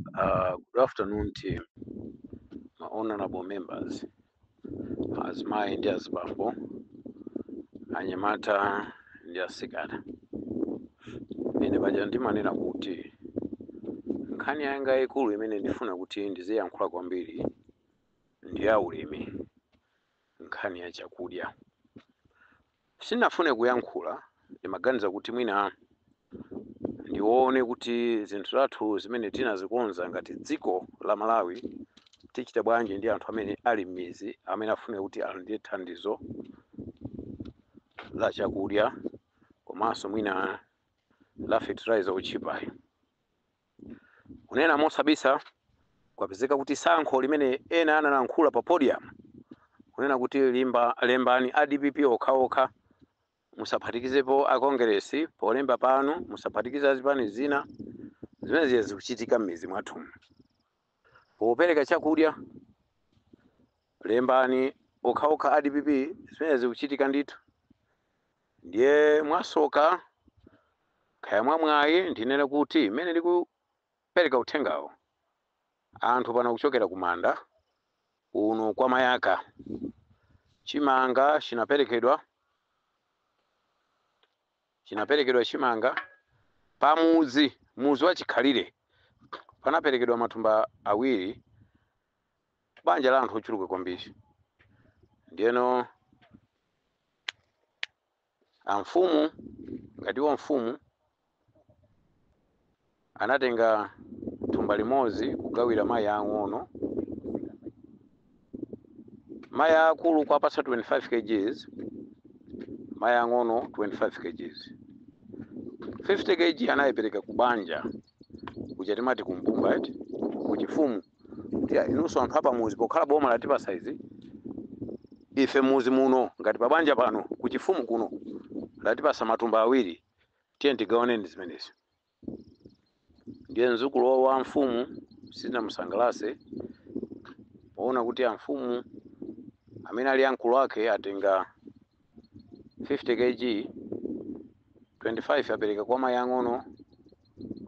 Good afternoon team, my honorable members, azimayi ndi azibambo, anyamata ndi asikana. Ine paja ndimanena kuti nkhani yanga yayikulu imene ndifuna kuti ndiziyankhula kwambiri ndi ya ulimi, nkhani ya chakudya. Sindinafune kuyankhula, ndimaganiza kuti mwina ndione kuti zinthu zathu zimene tinazikonza ngati dziko la Malawi tichita bwanji ndi anthu amene ali m'mizi, amene afune kuti alandire thandizo la chakudya komanso mwina la fertilizer otchipayo. Kunena mosabisa, kwapezeka kuti sankho limene ena analankhula pa podium kunena kuti limba lembani a DPP okhaokha, musaphatikizepo a Kongeresi polemba pano, musaphatikize azipani zina, zimene ziye zikuchitika m'mizi mwathu. Popereka chakudya, lembani okhaokha a DPP, zimene zikuchitika ndithu. Ndiye mwasoka kaya mwamwayi, ndinene kuti mmene ndikupereka uthengawo, anthu pano kuchokera kumanda kuno kwa Mayaka, chimanga chinaperekedwa, chinaperekedwa chimanga pamudzi, muzi wa Chikhalire, panaperekedwa mathumba 2, banja la anthu ochuluka kwambiri. Ndiyeno amfumu, ngatiwo mfumu, anatenga thumba limodzi kugawira mayi ang'ono, mayi akulu kuwapatsa 25 kgs, mayi ang'ono 25 kgs, 50 kg anayipereka ku banja kuja timati kumbumba eti, kuchifumu, kuti inunso anthu apamuzi, pokhala boma latipasa izi, ife muzi muno ngati pabanja pano kuchifumu kuno latipasa matumba 2, tiye tigawaneni zimenezi. Ndiye mzukulu wa mfumu sinamusangalase poona kuti amfumu amene ali ankulu ake atenga 50 kg, 25 apereka kwa mayi ang'ono,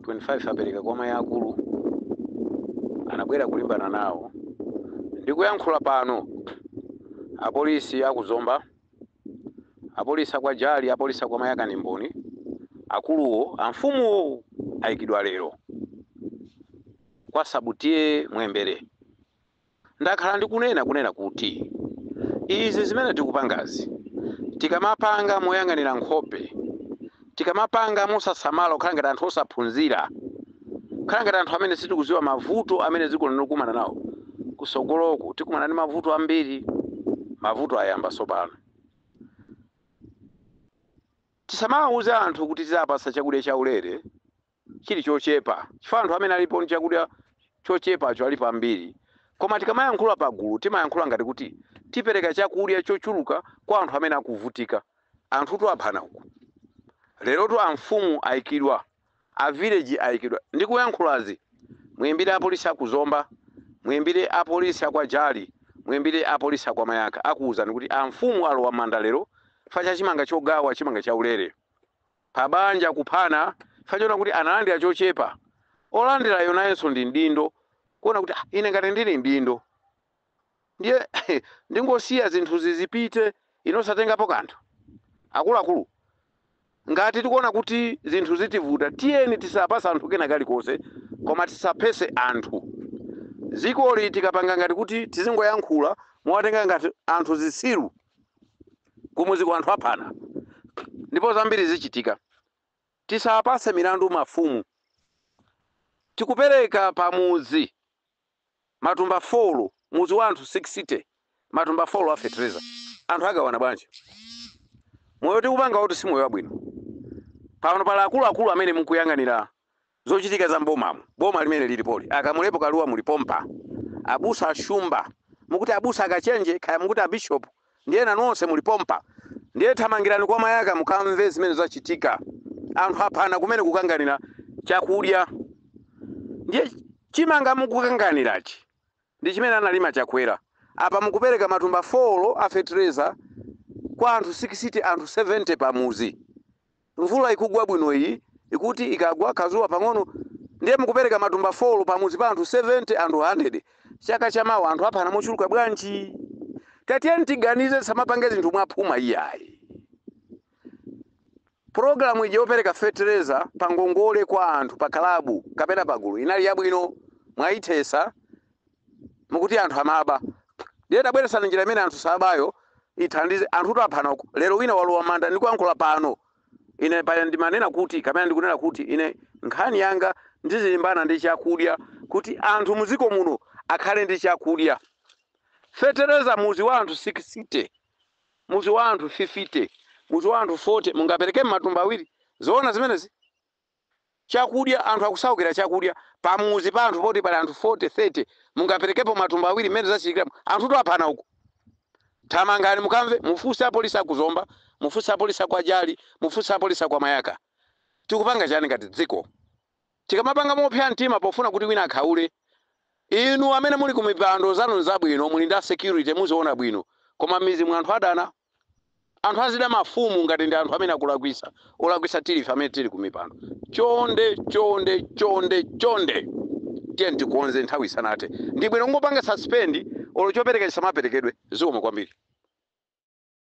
25 apereka kwa mayi akulu. Anabwera kulimbana nawo. Ndikuyankhula pano, apolisi akuzomba, apolisi akwajali, apolisi akwamayaka ndi mboni. Akuluwo, amfumuwo, ayikidwa lero kwa Sabutiye Mwembere. Ndakhala ndikunena kunena kuti izi zimene tikupangazi, tikamapanga moyang'anira nkhope, tikamapanga mosasamala, kukhala ngati anthu osaphunzira, kukhala ngati anthu amene sitikuziwa mavuto amene dziko lino likumana nawo, kusogoloku tikumana ndi mavuto ambiri. Mavuto ayamba tsopano. Tisamawuze anthu kuti tizapasa chakudya chaulere chili chochepa, chifukwa anthu amene alipo ndi chakudya chochepacho alipo ambiri. Koma tikamayankhula pagulu, timayankhula ngati kuti tipereka chakudya chochuluka kwa anthu amene akuvutika. Anthutu aphana uku. Lerotu amfumu ayikidwa, a village ayikidwa. Ndikuyankhulazi, muyimbire apolisi akuzomba, muyimbire apolisi akwajali, muyimbire apolisi akwamayaka, akuwuzani kuti amfumu alowa manda lero fa cha chimanga chogawa, chimanga chaulere pabanja, kuphana fachona kuti analandira chochepa. Olandirayo nayenso ndi mdindo kuona kuti, "Ah, ine ngati ndili mdindo, ndiye ndingosiya zinthu zizipite inosatengapo kanthu." Akuluakulu, ngati tikuona kuti zinthu zitivuta, tiyeni tisapasa anthu kena kalikonse, koma tisaphese anthu. Zikoli tikapanga ngati kuti tizingoyankhula mowatenga ngati anthu zitsiru, kumuzi ku anthu aphana ndipo zambiri zichitika. Tisapase milandu mafumu. Tikupereka pamudzi matumba 4, muzi wa anthu 60, matumba 4 a fertilizer, anthu agawana bwanji? Moyo tikupanga kuti si moyo wabwino. Pano pali akuluakulu amene mukuyang'anira zochitika za mbomamo, boma limene lilipoli, akamulepo kaluwa mulipompa, abusa ashumba, mukuti abusa akachenje, kaya mukuti abishopu, ndiye nonse mulipompa. Ndiye thamangirani kwa Mayaka mukamve zimene zachitika. Anthu aphana kumene kukanganira chakudya. Ndiye chimanga mukukanganirachi ndi chimene analima Chakwera. Apa mukupereka matumba 4 a fertilizer kwa anthu 60, anthu 70 pamuzi. Mvula ikugwa bwino iyi, ikuti ikagwa kazuwa pang'ono, ndiye Ndiye mukupereka matumba 4 pamudzi pa anthu 70, anthu 100. Chaka chamawa anthu aphana mochuluka bwanji? Tatiyeni tiganize, samapange zinthu mwaphuma iyayi. Pulogalamu ija yopereka fetereza pa ngongole kwa anthu pa kalabu kapena pagulu inali yabwino, mwayithesa, mukuti anthu amaba. Ndiye tabweresani njira imene anthu sabayo ithandize anthu. Aphana uko lero, wina walowa manda ndikuyankhula pano. Ine pa ndimanena kuti, kapena ndikunena kuti, ine nkhani yanga ndizilimbana ndi chakudya, kuti anthu muziko muno akhale ndi chakudya. Fetereza muzi wa anthu 60, muzi wa anthu 50, muzi wa anthu 40, mungapereke matumba awiri? Zoona zimenezi? Chakudya, anthu akusaukira chakudya. Pamuzi pa anthu poti pali anthu 40, 30, mungaperekepo matumba awiri? Mmene zachitikira, anthu aphana uko. Thamangani mukamve, mufunse apolisi akuzomba, mufunse apolisi aku Ajali, mufunse apolisi aku Mayaka. Tikupanga chani ngati dziko tikamapanga mopsa mtima pofuna kuti wina akhaule? Inu amene muli ku mipando zanu zabwino, muli ndi security, muziona bwino, koma m'mizi mwa anthu adana, anthu azida mafumu ngati ndi anthu amene akulakwisa. Olakwisa tilife amene tili ku mipando. Chonde, chonde, chonde, chonde, tiye tikonze nthawi isanathe. Ndi bwino kungopanga suspend, olo chopereka chisamaperekedwe. Zikomo kwambiri.